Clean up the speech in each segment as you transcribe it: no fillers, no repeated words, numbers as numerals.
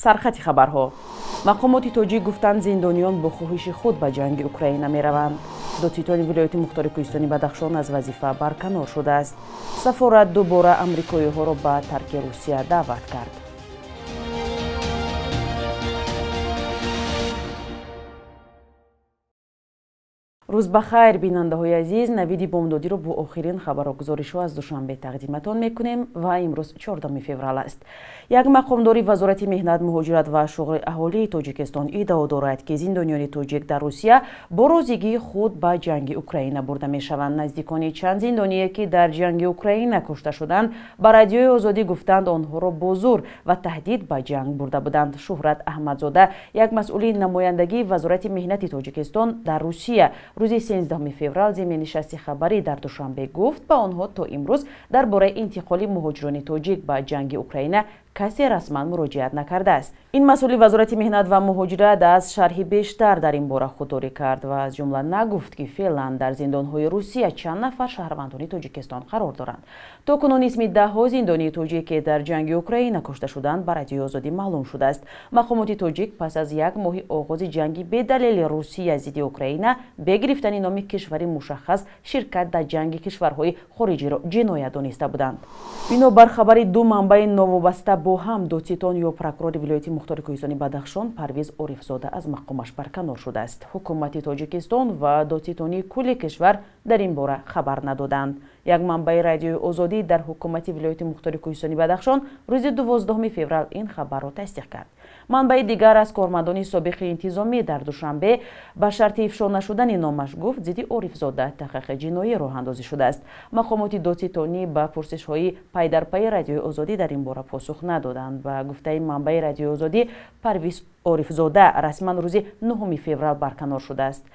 Сархати хабарҳо. Мақомоти тоҷик гуфтанд, зиндониён бо хоҳиши худ ба ҷанги Украина мераванд. Додситони вилояти мухтори кӯҳистони Бадахшон аз вазифа барканор шудааст. Сафорат дубора амрикоиҳоро ба тарки Русия даъват кард. Рӯз ба хайр, бинандаҳои азиз. Навиди бомдодиро бо охирин хабару гузоришҳо аз Душанбе тақдиматон мекунем ва имрӯз 14 феврал аст. Як мақомдори Вазорати меҳнат, муҳоҷират ва шуғли аҳолии Тоҷикистон иддао дорад, ки зиндониёни тоҷик дар Русия бо розигии худ ба ҷанги Украина бурда мешаванд. Наздикони чанд зиндоние, ки дар ҷанги Украина кушта шуданд, ба Радиои Озодӣ гуфтанд, онҳоро бо зур ва таҳдид ба ҷанг бурда буданд. Шуҳрат Аҳмадзода, як масъули намояндагии Вазорати меҳнати Тоҷикистон дар Русия, рӯзи 13 феврал зимни нишасти хабарӣ дар Душанбе гуфт, ба онҳо то имрӯз дар бораи интиқоли муҳоҷирони тоҷик ба ҷанги Украина касе расман муроҷиат накардааст. Ин масъули Вазорати меҳнат ва муҳоҷират аз шарҳи бештар дар ин бора худдорӣ кард ва аз ҷумла нагуфт, ки феълан дар зиндонҳои Русия чанд нафар шаҳрвандони Тоҷикистон қарор доранд. То кунун исми даҳҳо зиндонии тоҷик, ки дар ҷанги Украина кушта шуданд, ба Радиои Озодӣ маълум шудааст. Мақомоти тоҷик пас аз як моҳи оғози ҷанги бедалели Русия зидди Украина бе гирифтани номи кишвари мушаххас ширкат дар ҷанги кишварҳои хориҷиро ҷиноят дониста буданд. Бинобар хабари ду манбаи новобаста бо ҳам, додситон ё прокурори вилояти мухтори кӯҳистони Бадахшон Парвиз Орифзода аз мақомаш барканор шудааст. Ҳукумати Тоҷикистон ва додситонии кулли кишвар дар ин бора хабар надоданд. Як манбаи Радиои Озодӣ дар ҳукумати вилояти мухтори кӯҳистони Бадахшон рӯзи 12 феврал ин хабарро тасдиқ кард. Манбаи дигар аз кормандони собиқи интизомӣ дар Душанбе ба шарти ифшо нашудани номаш гуфт, зидди Орифзода таҳқиқи ҷиноӣ роҳандозӣ шудааст. Мақомоти додситонӣ ба пурсишҳои пайдарпайи Радиои Озодӣ дар ин бора посух надоданд. Ба гуфтаи манбаи Радиои Озодӣ, Парвиз Орифзода расман рӯзи 9 феврал барканор шудааст.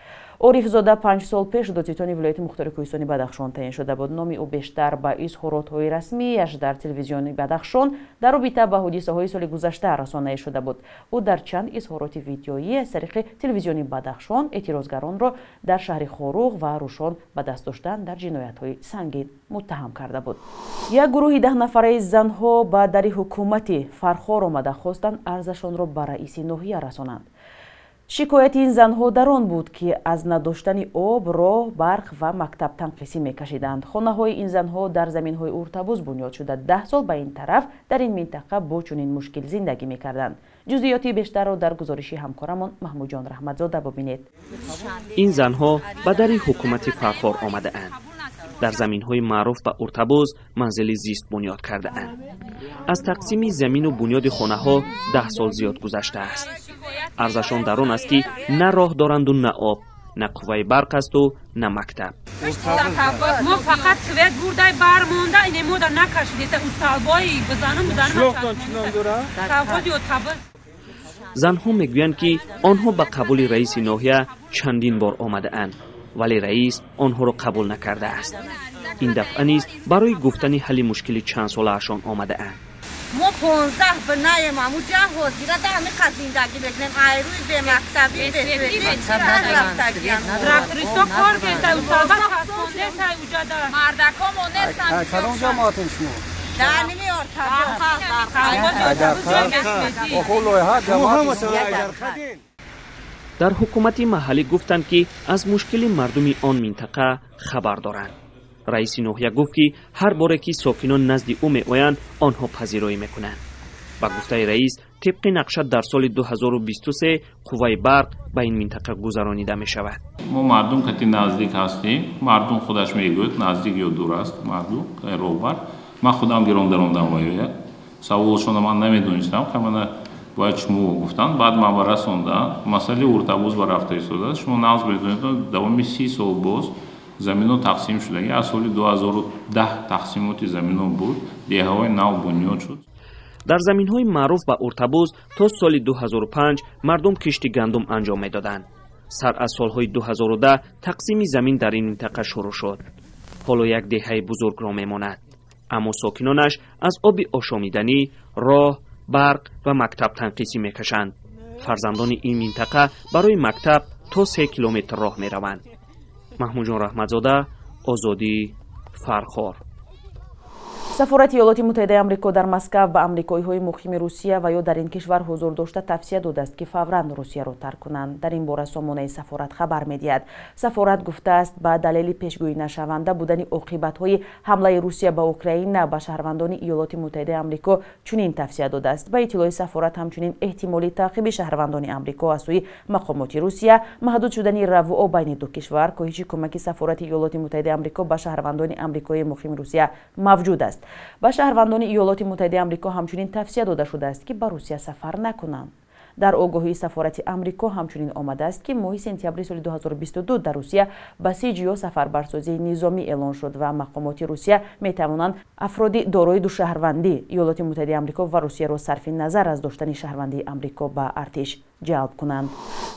Орифзода 5 сол пеш додситони вилояти мухтори кӯҳистони Бадахшон таъин шуда буд. Номи ӯ бештар ба изҳоротҳои расмияш дар телевизиони Бадахшон дар робита ба ҳодисаҳои соли гузашта расонаӣ шуда буд. Ӯ дар чанд изҳороти видеоӣ аз тариқи телевизиони Бадахшон эътирозгаронро дар шаҳри Хоруғ ва Рӯшон ба даст доштан дар ҷиноятҳои сангин муттаҳам карда буд. Як гурӯҳи 10 нафараи занҳо ба дари ҳукумати Фархор омада хостанд арзашонро ба раиси ноҳия расонанд. Шикояти ин занҳо дар он буд, ки аз надоштани об, роҳ, барқ ва мактаб танқисӣ мекашиданд. Хонаҳои ин занҳо дар заминҳои уртабуз бунёд шуда, 10 сол ба ин тараф дар ин минтақа бо чунин мушкил зиндагӣ мекарданд. Ҷузъиёти бештарро дар гузориши ҳамкорамон Маҳмудҷон Раҳматзода бубинед. Ин занҳо ба дари ҳукумати Фархор омадаанд. Дар заминҳои маъруф ба уртабуз манзили зист бунёд кардаанд. Аз тақсими замину бунёди хонаҳо 10 сол зиёд гузаштааст. Арзашон дар он аст, ки на роҳ доранду на об, на қувваи барқ асту на мактаб. Мо фақат свет бурдай бар монда, ине мода накашидеса усталбои бизанум бизанум. Занҳо мегӯянд, ки онҳо ба қабули раиси ноҳия чандин бор омадаанд, вале раис онҳоро қабул накардааст. Ин дафъа низ барои гуфтани ҳалли мушкили чандсолаашон омадаанд. Мо 15 бинаем, амуҷа ҳозира да ҳамиқа зиндагӣ мекунем, айрӯи бемактабӣ, бесветӣ. Трактористо кор кеса, усталба часпондеса уҷада. Мардакомо нестанд. Кадом ҷамоатен шумо? Дар ними ортабо. Охо, лоиҳа ҷамоат. Дар ҳукумати маҳаллӣ гуфтанд, ки аз мушкили мардуми он минтақа хабар доранд. Раиси ноҳия гуфт, ки ҳар боре ки сокинон назди ӯ меоянд, онҳо пазироӣ мекунанд. Ба гуфтаи раис, тибқи нақша дар соли 2023 қувваи барқ ба ин минтақа гузаронида мешавад. Мо мардум кати наздик ҳастем. Мардум худаш мегӯяд, наздик ё дур аст мардум роҳбар. Ман худам гирон даромдам ваёя саволшона ман намедонистам, камана бояд шумо гуфтанд, баъд ман ба расондам. Масъалаи уртабуз ба рафта истодааст. Шумо нағз медонед, давоми 30 сол боз заминҳо тақсим шудаги. Аз соли 2010 тақсимоти заминҳо буд, деҳаҳои нав бунёд шуд. Дар заминҳои маъруф ба уртабуз то соли 2005 мардум кишти гандум анҷом медоданд. Сар аз солҳои 2010 тақсими замин дар ин минтақа шурӯъ шуд. Ҳоло як деҳаи бузургро мемонад, аммо сокинонаш аз оби ошомиданӣ, роҳ, барқ ва мактаб танқисӣ мекашанд. Фарзандони ин минтақа барои мактаб то 3 километр роҳ мераванд. Маҳмудҷон Раҳматзода, Озодӣ, Фархор. Сафорати Иёлоти Муттаҳидаи Амрико дар Москав ба амрикоиҳои муқими Русия ва ё дар ин кишвар ҳузур дошта тавсия додааст, ки фавран Русияро тарк кунанд. Дар ин бора сомонаи сафорат хабар медиҳад. Сафорат гуфтааст, ба далели пешгӯӣ нашаванда будани оқибатҳои ҳамлаи Русия ба Украина ба шаҳрвандони Иёлоти Муттаҳидаи Амрико чунин тавсия додааст. Ба иттилои сафорат ҳамчунин эҳтимоли таъқиби шаҳрвандони Амрико аз сӯи мақомоти Русия, маҳдуд шудани равуо байни ду кишвар, коҳиши кӯмаки сафорати Иёлоти Муттаҳидаи Амрико ба шаҳрвандони амрикоии муқими Русия мавҷуд аст. Ба шаҳрвандони Иёлоти Муттаҳидаи Амрико ҳамчунин тавсия дода шудааст, ки ба Русия сафар накунанд. Дар огоҳии сафорати Амрико ҳамчунин омадааст, ки моҳи сентябри соли 2022 дар Русия басиҷ ё сафарбарсозии низомӣ эълон шуд ва мақомоти Русия метавонанд афроди дорои душаҳрвандӣ Иёлоти Муттаҳидаи Амрико ва Русияро сарфи назар аз доштани шаҳрвандии Амрико ба артиш ҷалб кунанд.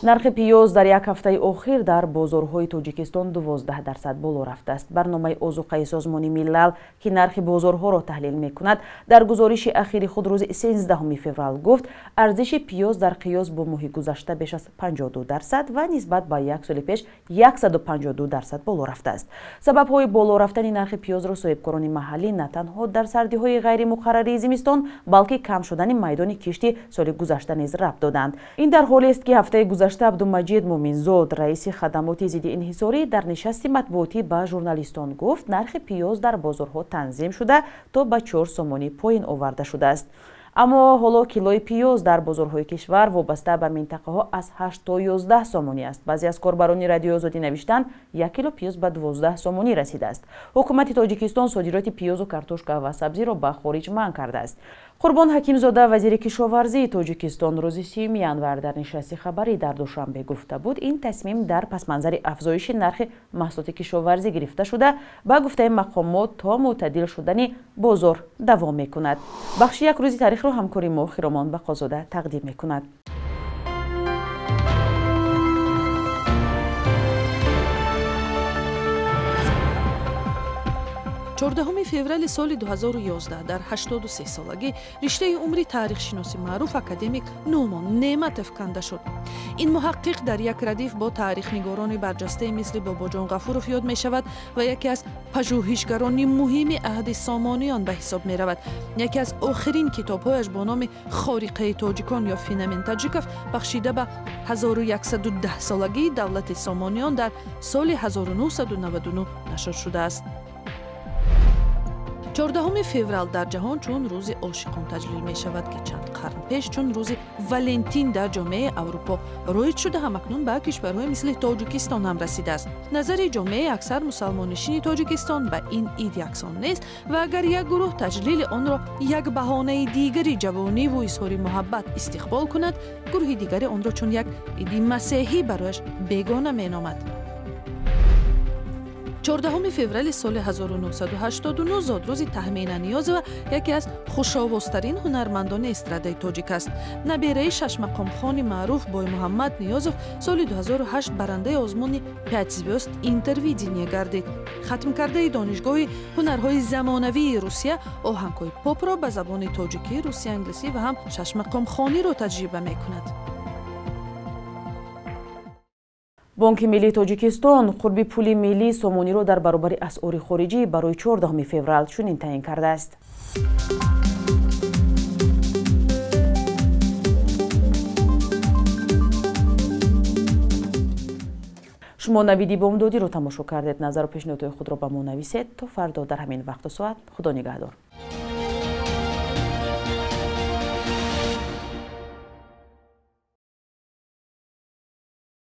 Нархи пиёз дар як ҳафтаи охир дар бозорҳои Тоҷикистон 12% боло рафтааст. Барномаи озуқаи Созмони Милал, ки нархи бозорҳоро таҳлил мекунад, дар гузориши ахири худ рӯзи 13 феврал гуфт, арзиши пиёз дар қиёс бо моҳи гузашта беш аз 52% ва нисбат ба як соли пеш 152% боло рафтааст. Сабабҳои боло рафтани нархи пиёзро соҳибкорони маҳаллӣ на танҳо дар сардиҳои ғайримуқаррарии зимистон, балки кам шудани майдони кишти соли гузашта низ рабт доданд. Ин дар ҳолест, ки ҳафтаи гузашта Абдумаҷид Муминзод, раиси хадамоти зидди инҳисорӣ, дар нишасти матбуотӣ ба журналистон гуфт, нархи пиёз дар бозорҳо танзим шуда то ба 4 сомонӣ поин оварда шудааст. Аммо ҳоло килои пиёз дар бозорҳои кишвар вобаста ба минтақаҳо аз 8 то 11 сомонӣ аст. Баъзе аз корбарони Радиои Озодӣ навиштанд, 1 кило пиёз ба 12 сомонӣ расидааст. Ҳукумати Тоҷикистон содироти пиёзу картошка ва сабзиро ба хориҷ манъ кардааст. Қурбон Ҳакимзода, вазири кишоварзии Тоҷикистон, рӯзи 30 январ дар нишасти хабарӣ дар Душанбе гуфта буд, ин тасмим дар пасманзари афзоиши нархи маҳсулоти кишоварзӣ гирифта шуда, ба гуфтаи мақомот то мӯътадил шудани бозор давом мекунад. Бахши як рӯзи таърихро ҳамкори мо Хиромон Бақозода тақдим мекунад. 14 феврали соли 2011 дар 83 солагӣ риштаи умри таърихшиноси маъруф академик Нӯъмон Неъматов канда шуд. Ин муҳаққиқ дар як радиф бо таърихнигорони барҷастае мисли Бобоҷон Ғафуров ёд мешавад ва яке аз пажӯҳишгарони муҳими аҳди Сомониён ба ҳисоб меравад. Яке аз охирин китобҳояш бо номи Хориқаи тоҷикон ё Феномен таҷиков бахшида ба 1110 солагии давлати Сомониён дар соли 1999 нашр шудааст. 14 феврал дар ҷаҳон чун рӯзи ошиқон таҷлил мешавад, ки чанд қарн пеш чун рӯзи Валентин дар ҷомеаи Аврупо роиҷ шуда, ҳамакнун ба кишварҳои мисли Тоҷикистон ҳам расидааст. Назари ҷомеаи аксар мусалмоннишини Тоҷикистон ба ин ид яксон нест ва агар як гурӯҳ таҷлили онро як баҳонаи дигари ҷавониву изҳори муҳаббат истиқбол кунад, гурӯҳи дигаре онро чун як иди масеҳӣ барояш бегона меномад. 14 феврали соли 1989 зодрӯзи Таҳмина Ниёзова, яке аз хушовозтарин ҳунармандони эстрадаи тоҷик аст. Набераи шашмақомхони маъруф Боймуҳаммад Ниёзов соли 2008 барандаи озмуни «Пять звёзд интервидение» гардид. Хатмкардаи донишгоҳи ҳунарҳои замонавии Русия оҳангҳои попро ба забони тоҷикӣ, русӣ, англисӣ ва ҳам шашмақомхониро таҷриба мекунад. Бонки миллии Тоҷикистон қурби пули миллии сомониро дар баробари асъори хориҷӣ барои 14 феврал чунин таъин кардааст. Шумо навиди бомдодиро тамошо кардед. Назару пешниҳодҳои худро ба мо нависед. То фардо дар ҳамин вақту соат. Худо нигаҳдор.